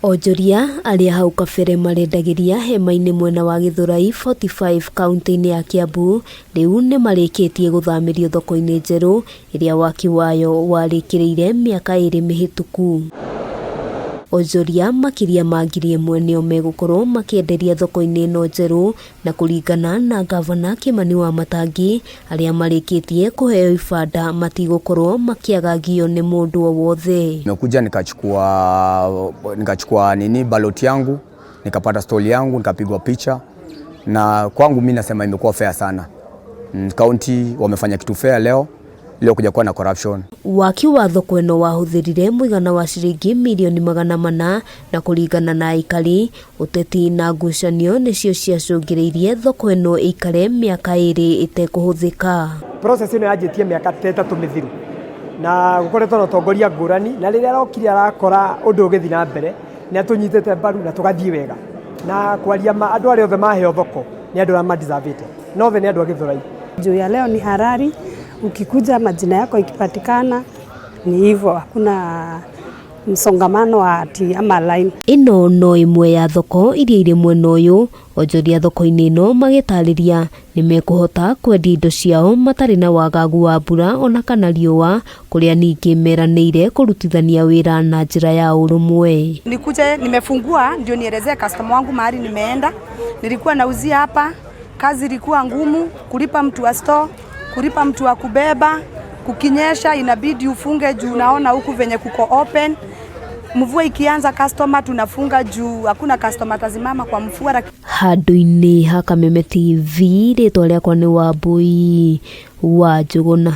Onjoria arĩa hau kabere marendagĩria hema-inĩ mwena wa Gĩthũrai 45 kauntĩ-inĩ ya Kiambu rĩu nĩ marĩkĩtie gũthamĩrio thoko-inĩ njerũ ĩrĩa waki wayo warĩkĩrĩire mĩaka ĩrĩ mĩhĩtũku. Onjoria makĩria ma 1000 nĩo megũkorwo makĩenderia thoko-inĩ ĩno njerũ na kũringana na ngavana Kĩmani Wamatangi arĩa marĩkĩtie kũheo ibanda matigũkorwo makĩagagio nĩ mũndũ o wothe. Nimekuja nikachukua nikachukua nini ballot yangu, nikapata stall yangu, nikapigwa picha, na kwangu mi nasema imekuwa fair sana. County wamefanya kitu fair leo leo kuja kuwa na corruption. Waki wa thoko ĩno wahũthĩrire mũigana wa ciringi mirioni 400 na kũringana na aikari, ũteti na ngucanio nĩcio ciacũngĩrĩirie thoko ĩno ĩikare mĩaka 2 ĩtekũhũthĩka. Process ĩno yanjĩtie mĩaka ta 3 mĩthiru na gũkoretwo na ũtongoria ngũrani, na rĩrĩa arokire arakora ũndũ ũgĩthiĩ na mbere nĩ atũnyitĩte mbaru na tũgathiĩ wega. Na kwaria ma, andũ arĩa othe maheo thoko nĩ andũ arĩa madeservĩte, na othe nĩ andũ a Gĩthũrai. Juu ya leo ni harari, ukikuja majina yako ikipatikana ni hivyo, hakuna msongamano wa ati ama line. Ĩno no ĩmwe ya thoko iria irĩ mwena ũyũ. Onjoria thoko-inĩ ĩno magĩtarĩria nĩ mekũhota kwendia indo ciao matarĩ na wagagu wa mbura ona kana riũa, kũrĩa ningĩ meranĩire kũrutithania wĩra na njĩra ya ũrũmwe. Nikuje nimefungua ndio nielezee customer wangu mahali nimeenda. Nilikuwa nauzia hapa, kazi ilikuwa ngumu, kulipa mtu wa store, kulipa mtu wa kubeba, kukinyesha inabidi ufunge juu unaona huku venye kuko open. Mvua ikianza customer tunafunga juu hakuna customer atazimama kwa mvua. Handũ-inĩ ha Kameme TV, rĩtwa rĩakwa nĩ Wambui wa Njũgũna.